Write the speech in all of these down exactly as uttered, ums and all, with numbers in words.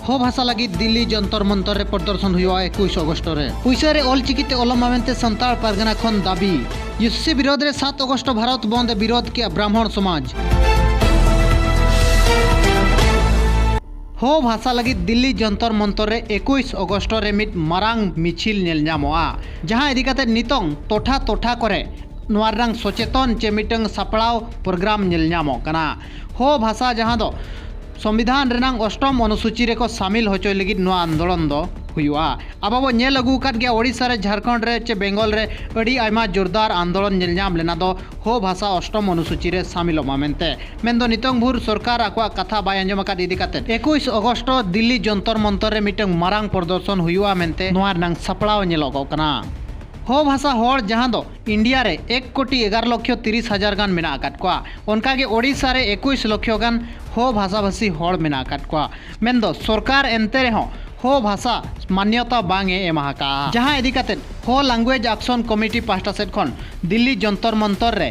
ᱦᱳ ᱵᱷᱟᱥᱟ ᱞᱟᱹᱜᱤᱫ ᱫᱤᱞᱞᱤ ᱡᱚᱱᱛᱚᱨ ᱢᱚᱱᱛᱚᱨ ᱨᱮ ᱯᱨᱚᱫᱚᱨᱥᱚᱱ ᱦᱩᱭᱩᱜᱼᱟ ᱮᱠᱩᱥ ᱚᱜᱚᱥᱴ ᱨᱮ᱾ ᱯᱩᱭᱥᱟᱹ ᱨᱮ ᱚᱞ ᱪᱤᱠᱤ ᱛᱮ ᱚᱞᱚᱜ ᱢᱟ ᱢᱮᱱᱛᱮ ᱥᱟᱱᱛᱟᱲ ᱯᱟᱨᱜᱟᱱᱟ ᱠᱷᱚᱱ ᱫᱟᱹᱵᱤ᱾ ᱭᱩᱥᱤᱥᱤ ᱵᱤᱨᱳᱫᱷ ᱨᱮ ᱥᱟᱛ ᱚᱜᱚᱥᱴ ᱵᱷᱟᱨᱚᱛ ᱵᱚᱱᱫ ᱮ ᱵᱤᱨᱳᱫᱷ ᱠᱮᱜᱼᱟ ᱵᱨᱟᱦᱢᱚᱬ ᱥᱚᱢᱟᱡᱽ᱾ ᱦᱳ ᱵᱷᱟᱥᱟ ᱞᱟᱹᱜᱤᱫ ᱫᱤᱞᱞᱤ ᱡᱚᱱᱛᱚᱨ ᱢᱚᱱᱛᱚᱨ ᱨᱮ ᱮᱠᱩᱥ ᱚᱜᱚᱥᱴ ᱨᱮ ᱢᱤᱫ ᱢᱟᱨᱟᱝ ᱢᱤᱪᱷᱤᱞ ᱧᱮᱞ ᱧᱟᱢᱚᱜᱼᱟ, ᱡᱟᱦᱟᱸ ᱤᱫᱤ ᱠᱟᱛᱮ ᱱᱤᱛᱚᱝ ᱴᱚᱴᱷᱟ ᱴᱚᱴᱷᱟ ᱠᱚᱨᱮ ᱱᱚᱣᱟ ᱨᱮᱱᱟᱝ ᱥᱚᱪᱮᱛᱚᱱ ᱪᱮ ᱢᱤᱫᱴᱟᱝ ᱥᱟᱯᱲᱟᱣ ᱯᱨᱳᱜᱨᱟᱢ ᱧᱮᱞ ᱧᱟᱢᱚᱜ ᱠᱟᱱᱟ᱾ ᱦᱳ ᱵᱷᱟᱥᱟ, ᱡᱟᱦᱟᱸ ᱫᱚ ᱥᱚᱝᱵᱤᱫᱷᱟᱱ ᱨᱮᱱᱟᱝ ᱚᱥᱴᱚᱢ ᱚᱱᱩᱥᱩᱪᱤ ᱨᱮᱠᱚ ᱥᱟᱢᱤᱞ ᱦᱚᱪᱚᱭ ᱞᱟᱹᱜᱤᱫ ᱱᱚᱣᱟ ᱟᱱᱫᱳᱞᱚᱱ ᱫᱚ ᱦᱩᱭᱩᱜᱼᱟ᱾ ᱟᱵᱚ ᱵᱚ ᱧᱮᱞ ᱟᱹᱜᱩ ᱟᱠᱟᱫ ᱜᱮᱭᱟ, ᱳᱰᱤᱥᱟ ᱨᱮ, ᱡᱷᱟᱲᱠᱷᱚᱸᱰ ᱨᱮ ᱪᱮ ᱵᱮᱝᱜᱚᱞ ᱨᱮ ᱟᱹᱰᱤ ᱟᱭᱢᱟ ᱡᱳᱨᱫᱟᱨ ᱟᱱᱫᱳᱞᱚᱱ ᱧᱮᱞ ᱧᱟᱢ ᱞᱮᱱᱟ ᱫᱚ ᱦᱳ ᱵᱷᱟᱥᱟ ᱚᱥᱴᱚᱢ ᱚᱱᱩᱥᱩᱪᱤ ᱨᱮ ᱥᱟᱢᱤᱞᱚᱜ ᱢᱟ ᱢᱮᱱᱛᱮ᱾ ᱢᱮᱱᱫᱚ ᱱᱤᱛᱚᱝ ᱵᱷᱳᱨ ᱥᱚᱨᱠᱟᱨ ᱟᱠᱚᱣᱟᱜ ᱠᱟᱛᱷᱟ ᱵᱟᱭ ᱟᱸᱡᱚᱢ ᱟᱠᱟᱫ ᱤᱫᱤ ᱠᱟᱛᱮ ᱮᱠᱩᱥ ᱚᱜᱚᱥᱴ ᱫᱤᱞᱞᱤ ᱡᱚᱱᱛᱚᱨ ᱢᱚᱱᱛᱚᱨ ᱨᱮ ᱢᱤᱫᱴᱟᱝ ᱢᱟᱨᱟᱝ ᱯᱨᱚᱫᱚᱨᱥᱚᱱ ᱦᱩᱭᱩᱜᱼᱟ ᱢᱮᱱᱛᱮ ᱱᱚᱣᱟ ᱨᱮᱱᱟᱝ ᱥᱟᱯᱲᱟᱣ ᱧᱮᱞᱚᱜᱚᱜ ᱠᱟᱱᱟ᱾ ᱦᱳ ᱵᱷᱟᱥᱟ ᱦᱚᱲ, ᱡᱟᱦᱟᱸ ᱫᱚ ᱤᱱᱰᱤᱭᱟ ᱨᱮ ᱮᱠ ᱠᱳᱴᱤ ᱮᱜᱟᱨᱚ ᱞᱚᱠᱷᱭᱚ ᱛᱤᱨᱤᱥ ᱦᱟᱡᱟᱨ ᱜᱟᱱ ᱢᱮᱱᱟᱜ ᱟᱠᱟᱫ ᱠᱚᱣᱟ, ᱚᱱᱠᱟᱜᱮ ᱳᱰᱤᱥᱟ ᱨᱮ ᱮᱠᱩᱥ ᱞᱚᱠᱷᱭᱚ ᱜᱟᱱ ᱦᱳ ᱵᱷᱟᱥᱟᱵᱷᱟᱥᱤ ᱦᱚᱲ ᱢᱮᱱᱟᱜ ᱟᱠᱟᱫ ᱠᱚᱣᱟ᱾ ᱢᱮᱱᱫᱚ ᱥᱚᱨᱠᱟᱨ ᱮᱱᱛᱮ ᱨᱮᱦᱚᱸ ᱦᱳ ᱵᱷᱟᱥᱟ ᱢᱟᱱᱭᱚᱛᱟ ᱵᱟᱝ ᱮ ᱮᱢᱟ ᱟᱠᱟᱫᱼᱟ, ᱡᱟᱦᱟᱸ ᱤᱫᱤ ᱠᱟᱛᱮ ᱦᱳ ᱞᱟᱝᱜᱩᱭᱮᱡᱽ ᱟᱠᱥᱚᱱ ᱠᱚᱢᱤᱴᱤ ᱯᱟᱦᱴᱟ ᱥᱮᱫ ᱠᱷᱚᱱ ᱫᱤᱞᱞᱤ ᱡᱚᱱᱛᱚᱨ ᱢᱚᱱᱛᱚᱨ ᱨᱮ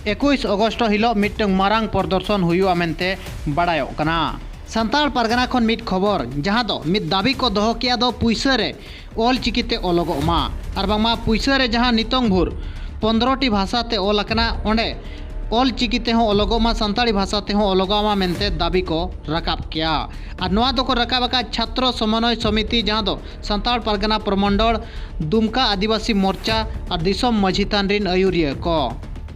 ᱮᱠᱩᱥ ᱚᱜᱚᱥᱴ ᱦᱤᱞᱳᱜ ᱢᱤᱫᱴᱟᱝ ᱢᱟᱨᱟᱝ ᱯᱨᱚᱫᱚᱨᱥᱚᱱ ᱦᱩᱭᱩᱜᱼᱟ ᱢᱮᱱᱛᱮ ᱵᱟᱲᱟᱭᱚᱜ ᱠᱟᱱᱟ᱾ ᱥᱟᱱᱛᱟᱲ ᱯᱟᱨᱜᱟᱱᱟ ᱠᱷᱚᱱ ᱢᱤᱫ ᱠᱷᱚᱵᱚᱨ, ᱡᱟᱦᱟᱸ ᱫᱚ ᱢᱤᱫ ᱫᱟᱹᱵᱤ ᱠᱚ ᱫᱚᱦᱚ ᱠᱮᱜᱼᱟ ᱫᱚ ᱯᱩᱭᱥᱟᱹ ᱨᱮ ᱚᱞ ᱪᱤᱠᱤ ᱛᱮ ᱚᱞᱚᱜᱚᱜ ᱢᱟ, ᱟᱨ ᱵᱟᱝᱢᱟ ᱯᱩᱭᱥᱟᱹ ᱨᱮ ᱡᱟᱦᱟᱸ ᱱᱤᱛᱚᱝ ᱵᱷᱳᱨ ᱯᱚᱱᱫᱽᱨᱚ ᱴᱤ ᱵᱷᱟᱥᱟ ᱛᱮ ᱚᱞ ᱟᱠᱟᱱᱟ, ᱚᱸᱰᱮ ᱚᱞ ᱪᱤᱠᱤ ᱛᱮᱦᱚᱸ ᱚᱞᱚᱜᱚᱜ ᱢᱟ, ᱥᱟᱱᱛᱟᱲᱤ ᱵᱷᱟᱥᱟ ᱛᱮᱦᱚᱸ ᱚᱞᱚᱜᱚᱜ ᱢᱟ ᱢᱮᱱᱛᱮ ᱫᱟᱹᱵᱤ ᱠᱚ ᱨᱟᱠᱟᱵ ᱠᱮᱜᱼᱟ᱾ ᱟᱨ ᱱᱚᱣᱟ ᱫᱚᱠᱚ ᱨᱟᱠᱟᱵ ᱟᱠᱟᱫ ᱪᱷᱟᱛᱨᱚ ᱥᱚᱢᱚᱱᱚᱭ ᱥᱚᱢᱤᱛᱤ, ᱡᱟᱦᱟᱸ ᱫᱚ ᱥᱟᱱᱛᱟᱲ ᱯᱟᱨᱜᱟᱱᱟ ᱯᱨᱚᱢᱚᱱᱰᱚᱞ, ᱫᱩᱢᱠᱟ ᱟᱹᱫᱤᱵᱟᱹᱥᱤ ᱢᱳᱨᱪᱟ ᱟᱨ ᱫᱤᱥᱚᱢ ᱢᱟᱹᱡᱷᱤ ᱛᱷᱟᱱ ᱨᱤᱱ ᱟᱹᱭᱩᱨᱤᱭᱟᱹ ᱠᱚ᱾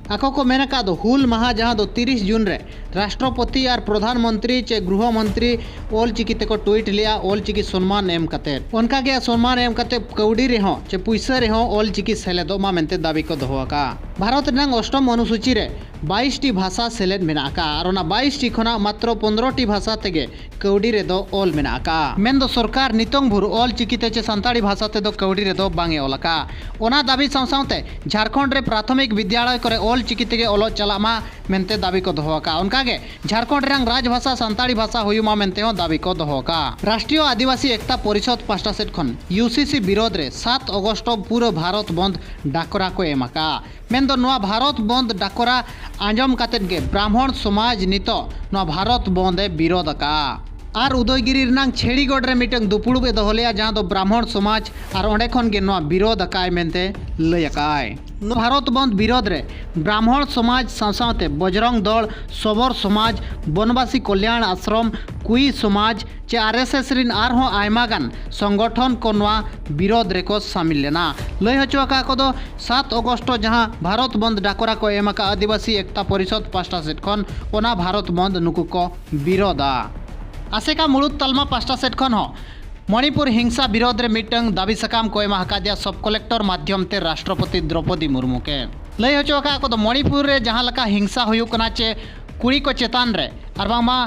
ᱟᱠᱚ ᱠᱚ ᱢᱮᱱ ᱟᱠᱟᱫ ᱫᱚ, ᱦᱩᱞ ᱢᱟᱦᱟ, ᱡᱟᱦᱟᱸ ᱫᱚ ᱛᱤᱨᱤᱥ ᱡᱩᱱ ᱨᱮ ᱨᱟᱥᱴᱨᱚᱯᱚᱛᱤ ᱟᱨ ᱯᱨᱚᱫᱷᱟᱱ ᱢᱚᱱᱛᱨᱤ ᱪᱮ ᱜᱨᱩᱦᱚ ᱢᱚᱱᱛᱨᱤ ᱚᱞ ᱪᱤᱠᱤ ᱛᱮᱠᱚ ᱴᱩᱭᱤᱴ ᱞᱮᱜᱼᱟ, ᱚᱞ ᱪᱤᱠᱤ ᱥᱚᱱᱢᱟᱱ ᱮᱢ ᱠᱟᱛᱮ᱾ ᱚᱱᱠᱟ ᱜᱮ ᱥᱚᱱᱢᱟᱱ ᱮᱢ ᱠᱟᱛᱮ ᱠᱟᱹᱣᱰᱤ ᱨᱮᱦᱚᱸ ᱪᱮ ᱯᱩᱭᱥᱟᱹ ᱨᱮᱦᱚᱸ ᱚᱞ ᱪᱤᱠᱤ ᱥᱮᱞᱮᱫᱚᱜ ᱢᱟ ᱢᱮᱱᱛᱮ ᱫᱟᱹᱵᱤ ᱠᱚ ᱫᱚᱦᱚ ᱟᱠᱟᱫᱼᱟ᱾ ᱵᱷᱟᱨᱚᱛ ᱨᱮᱱᱟᱜ ᱚᱥᱴᱚᱢ ᱚᱱᱩᱥᱩᱪᱤ ᱨᱮ ᱵᱟᱭᱤᱥ ᱴᱤ ᱵᱷᱟᱥᱟ ᱥᱮᱞᱮᱫ ᱢᱮᱱᱟᱜ ᱟᱠᱟᱫᱼᱟ, ᱟᱨ ᱚᱱᱟ ᱵᱟᱭᱤᱥ ᱴᱤ ᱠᱷᱚᱱᱟᱜ ᱢᱟᱛᱨᱚ ᱯᱚᱱᱫᱽᱨᱚ ᱴᱤ ᱵᱷᱟᱥᱟ ᱛᱮᱜᱮ ᱠᱟᱹᱣᱰᱤ ᱨᱮᱫᱚ ᱚᱞ ᱢᱮᱱᱟᱜ ᱟᱠᱟᱫᱼᱟ᱾ ᱢᱮᱱᱫᱚ ᱥᱚᱨᱠᱟᱨ ᱱᱤᱛᱚᱝ ᱵᱷᱳᱨ ᱚᱞ ᱪᱤᱠᱤ ᱛᱮ ᱪᱮ ᱥᱟᱱᱛᱟᱲᱤ ᱵᱷᱟᱥᱟ ᱛᱮᱫᱚ ᱠᱟᱹᱣᱰᱤ ᱨᱮᱫᱚ ᱵᱟᱝ ᱮ ᱚᱞ ᱟᱠᱟᱫᱼᱟ᱾ ᱚᱱᱟ ᱫᱟᱹᱵᱤ ᱥᱟᱶ ᱥᱟᱶᱛᱮ ᱡᱷᱟᱲᱠᱷᱚᱸᱰ ᱨᱮ ᱯᱨᱟᱛᱷᱚᱢᱤᱠ ᱵᱤᱫᱽᱭᱟᱞᱚᱭ ᱠᱚᱨᱮ ᱚᱞ ᱪᱤᱠᱤ ᱛᱮᱜᱮ ᱚᱞᱚᱜ ᱪᱟᱞᱟᱜ ᱢᱟ ᱢᱮᱱᱛᱮ ᱫᱟᱹᱵᱤ ᱠᱚ ᱫᱚᱦᱚ ᱟᱠᱟᱫᱼᱟ᱾ ᱚᱱᱠᱟᱜᱮ ᱡᱷᱟᱲᱠᱷᱚᱸᱰ ᱨᱮᱱᱟᱜ ᱨᱟᱡᱽᱵᱷᱟᱥᱟ ᱥᱟᱱᱛᱟᱲᱤ ᱵᱷᱟᱥᱟ ᱦᱩᱭᱩᱜ ᱢᱟ ᱢᱮᱱᱛᱮ ᱦᱚᱸ ᱫᱟᱹᱵᱤ ᱠᱚ ᱫᱚᱦᱚ ᱟᱠᱟᱫᱼᱟ᱾ ᱨᱟᱥᱴᱨᱤᱭᱚ ᱟᱹᱫᱤᱵᱟᱹᱥᱤ ᱮᱠᱛᱟ ᱯᱚᱨᱤᱥᱚᱫᱽ ᱯᱟᱦᱴᱟ ᱥᱮᱫ ᱠᱷᱚᱱ ᱭᱩ ᱥᱤ ᱥᱤ ᱵᱤᱨᱳᱫᱷ ᱨᱮ ᱥᱟᱛ ᱚᱜᱚᱥᱴ ᱯᱩᱨᱟᱹ ᱵᱷᱟᱨᱚᱛ ᱵᱚᱱᱫᱽ ᱰᱟᱠᱨᱟ ᱠᱚ ᱮᱢ ᱟᱠᱟᱫᱼᱟ᱾ ᱢᱮᱱᱫᱚ ᱱᱚᱣᱟ ᱵᱷᱟᱨᱚᱛ ᱵᱚᱱᱫᱽ ᱰᱟᱠᱨᱟ ᱟᱸᱡᱚᱢ ᱠᱟᱛᱮᱫ ᱜᱮ ᱵᱨᱟᱦᱢᱚᱬ ᱥᱚᱢᱟᱡᱽ ᱱᱤᱛᱚᱜ ᱱᱚᱣᱟ ᱵᱷᱟᱨᱚᱛ ᱵᱚᱱᱫᱽ ᱮ ᱵᱤᱨᱳᱫᱷ ᱟᱠᱟᱫᱼᱟ᱾ ᱟᱨ ᱩᱫᱚᱭᱜᱤᱨᱤ ᱨᱮᱱᱟᱝ ᱪᱷᱮᱲᱤᱜᱚᱰ ᱨᱮ ᱢᱤᱫᱴᱟᱝ ᱫᱩᱯᱩᱲᱩᱵ ᱮ ᱫᱚᱦᱚ ᱞᱮᱫᱼᱟ, ᱡᱟᱦᱟᱸ ᱫᱚ ᱵᱨᱟᱦᱢᱚᱬ ᱥᱚᱢᱟᱡᱽ, ᱟᱨ ᱚᱸᱰᱮ ᱠᱷᱚᱱ ᱜᱮ ᱱᱚᱣᱟ ᱵᱤᱨᱳᱫᱷ ᱟᱠᱟᱫᱼᱟᱭ ᱢᱮᱱᱛᱮ ᱞᱟᱹᱭ ᱟᱠᱟᱫᱼᱟᱭ᱾ ᱱᱚᱣᱟ ᱵᱷᱟᱨᱚᱛ ᱵᱚᱱᱫᱷ ᱵᱤᱨᱳᱫᱷ ᱨᱮ ᱵᱨᱟᱦᱢᱚᱬ ᱥᱚᱢᱟᱡᱽ ᱥᱟᱶ ᱥᱟᱶᱛᱮ ᱵᱚᱡᱽᱨᱚᱝ ᱫᱚᱞ, ᱥᱚᱵᱚᱨ ᱥᱚᱢᱟᱡᱽ, ᱵᱚᱱᱵᱟᱥᱤ ᱠᱚᱞᱭᱟᱬ ᱟᱥᱨᱚᱢ, ᱠᱩᱭᱤ ᱥᱚᱢᱟᱡᱽ ᱪᱮ ᱟᱨ ᱮᱥ ᱮᱥ ᱨᱤᱱ ᱟᱨᱦᱚᱸ ᱟᱭᱢᱟ ᱜᱟᱱ ᱥᱚᱝᱜᱚᱴᱷᱚᱱ ᱠᱚ ᱱᱚᱣᱟ ᱵᱤᱨᱳᱫᱷ ᱨᱮᱠᱚ ᱥᱟᱢᱤᱞ ᱞᱮᱱᱟ᱾ ᱞᱟᱹᱭ ᱦᱚᱪᱚ ᱟᱠᱟᱫ ᱠᱚᱫᱚ ᱥᱟᱛ ᱚᱜᱚᱥᱴ ᱡᱟᱦᱟᱸ ᱵᱷᱟᱨᱚᱛ ᱵᱚᱱᱫᱷ ᱰᱟᱠᱚᱨᱟ ᱠᱚ ᱮᱢ ᱟᱠᱟᱫ ᱟᱹᱫᱤᱵᱟᱹᱥᱤ ᱮᱠᱛᱟ ᱯᱚᱨᱤᱥᱚᱫᱽ ᱯᱟᱦᱴᱟ ᱥᱮᱫ ᱠᱷᱚᱱ, ᱚᱱᱟ ᱵᱷᱟᱨᱚᱛ ᱵᱚᱱᱫᱷ ᱱᱩᱠᱩ ᱠᱚ ᱵᱤᱨᱳᱫᱷᱟ᱾ ᱟᱥᱮᱠᱟ ᱢᱩᱲᱩᱫ ᱛᱟᱞᱢᱟ ᱯᱟᱦᱴᱟ ᱥᱮᱫ ᱠᱷᱚᱱ ᱦᱚᱸ ᱢᱚᱬᱤᱯᱩᱨ ᱦᱤᱝᱥᱟ ᱵᱤᱨᱳᱫᱷ ᱨᱮ ᱢᱤᱫᱴᱟᱝ ᱫᱟᱹᱵᱤ ᱥᱟᱠᱟᱢ ᱠᱚ ᱮᱢᱟ ᱟᱠᱟᱫᱮᱭᱟ ᱥᱚᱵ ᱠᱚᱞᱮᱠᱴᱚᱨ ᱢᱟᱫᱽᱫᱷᱚᱢ ᱛᱮ ᱨᱟᱥᱴᱨᱚᱯᱚᱛᱤ ᱫᱨᱚᱯᱚᱫᱤ ᱢᱩᱨᱢᱩ ᱠᱮ᱾ ᱞᱟᱹᱭ ᱦᱚᱪᱚ ᱟᱠᱟᱫ ᱠᱚᱫᱚ ᱢᱚᱬᱤᱯᱩᱨ ᱨᱮ ᱡᱟᱦᱟᱸ ᱞᱮᱠᱟ ᱦᱤᱝᱥᱟ ᱦᱩᱭᱩᱜ ᱠᱟᱱᱟ ᱪᱮ ᱠᱩᱲᱤ ᱠᱚ ᱪᱮᱛᱟᱱ ᱨᱮ ᱟᱨ ᱵᱟᱝᱢᱟ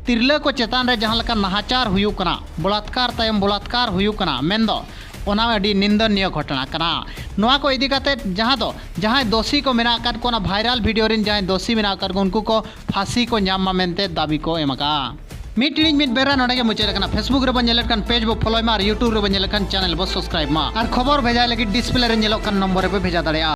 ᱛᱤᱨᱞᱟᱹ ᱠᱚ ᱪᱮᱛᱟᱱ ᱨᱮ ᱡᱟᱦᱟᱸ ᱞᱮᱠᱟ ᱱᱟᱦᱟᱪᱟᱨ ᱦᱩᱭᱩᱜ ᱠᱟᱱᱟ, ᱵᱚᱞᱟᱛᱠᱟᱨ ᱛᱟᱭᱚᱢ ᱵᱚᱞᱟᱛᱠᱟᱨ ᱦᱩᱭᱩᱜ ᱠᱟᱱᱟ, ᱢᱮᱱᱫᱚ ᱚᱱᱟ ᱟᱹᱰᱤ ᱱᱤᱱᱫᱚᱱᱤᱭᱚ ᱜᱷᱚᱴᱚᱱᱟ ᱠᱟᱱᱟ᱾ ᱱᱚᱣᱟ ᱠᱚ ᱤᱫᱤ ᱠᱟᱛᱮ ᱡᱟᱦᱟᱸ ᱫᱚ ᱡᱟᱦᱟᱸᱭ ᱫᱳᱥᱤ ᱠᱚ ᱢᱮᱱᱟᱜ ᱟᱠᱟᱫ ᱠᱚ, ᱚᱱᱟ ᱵᱷᱟᱭᱨᱟᱞ ᱵᱷᱤᱰᱤᱭᱳ ᱨᱮᱱ ᱡᱟᱦᱟᱸᱭ ᱫᱳᱥᱤ ᱢᱮᱱᱟᱜ ᱟᱠᱟᱫ ᱠᱚ, ᱩᱱᱠᱩ ᱠᱚ ᱯᱷᱟᱸᱥᱤ ᱠᱚ ᱧᱟᱢ ᱢᱟ ᱢᱮᱱᱛᱮ ᱫᱟᱹᱵᱤ ᱠᱚ ᱮᱢ ᱟᱠᱟᱫᱼᱟ᱾ ᱢᱤᱫ ᱴᱤᱲᱤᱡ ᱢᱤᱫ ᱵᱮᱲᱟ ᱱᱚᱰᱮ ᱜᱮ ᱢᱩᱪᱟᱹᱫ ᱟᱠᱟᱱᱟ᱾ Facebook ᱨᱮᱵᱚᱱ ᱧᱮᱞᱮᱫ ᱠᱷᱟᱱ ᱯᱮᱡᱽ ᱵᱚ ᱯᱷᱚᱞᱳᱭ ᱢᱟ ᱟᱨ YouTube ᱨᱮᱵᱚᱱ ᱧᱮᱞᱮᱫ ᱠᱷᱟᱱ ᱪᱮᱱᱮᱞ ᱵᱚ ᱥᱟᱵᱥᱠᱨᱟᱭᱤᱵ ᱢᱟ᱾ ᱟᱨ ᱠᱷᱚᱵᱚᱨ ᱵᱷᱮᱡᱟᱭ ᱞᱟᱹᱜᱤᱫ ᱰᱤᱥᱯᱞᱮ ᱨᱮ ᱧᱮᱞᱚᱜ ᱠᱟᱱ ᱱᱚᱢᱵᱚᱨ ᱨᱮᱵᱚ ᱵᱷᱮᱡᱟ ᱫᱟᱲᱮᱭᱟᱜᱼᱟ᱾